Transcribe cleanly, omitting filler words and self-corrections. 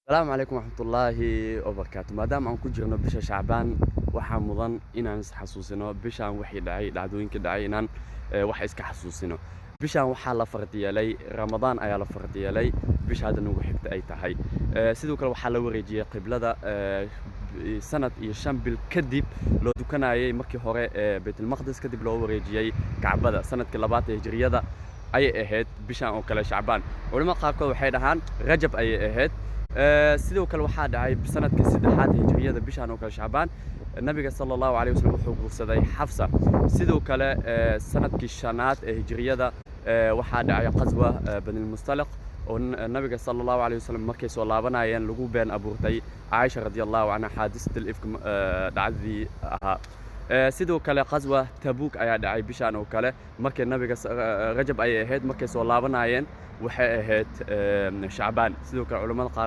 Asalaamu calaykum waraxmatullaahi wabarakaatu. Maadaama aan ku jirno bisha Shacbaan, waxaa mudan inaan is xasuusino bishaan wixii dhacay, dhacdooyinkii dhacay, inaan wax iska xasuusino. Bishaan waxaa la fardiyeelay Ramadaan ayaa la fardiyeelay, bisha hadda nagu xigta ay tahay. Sidoo kale waxaa la wareejiyey qiblada sanad iyo 5 bil kadib loo dukanayay markii hore Baytulmaqdis, kadib loo wareejiyey Kacbada. Sanadkii labaad ee Hijriyada ayay ahayd bishaan oo kale Shacbaan. Culimada qaarkood waxay dhahaan Rajab ayay ahayd. Sidoo kale waxaa dhacay sanadkii saddexaad Hijriyada bishaan oo kale Shacbaan, Nabiga sala Allahu calayhi wasallam wuxuu guursaday Xafsa. Sidoo kale sanadkii shanaad ee Hijriyada waxaa dhacay qaswa Banilmustaliq, oo Nabiga sala Allahu calayhi wasallam markay soo laabanayeen lagu been abuurtay Caaisha radi Allahu canha, xaadisatul ifk dhacdadii ahaa. Sidoo kale qaswa Tabuuk ayaa dhacay bishaan oo kale, markay Nabiga Rajab ayay ahayd, markay soo laabanayeen waxay ahayd Shacbaan. Sidoo kale culimmada qaar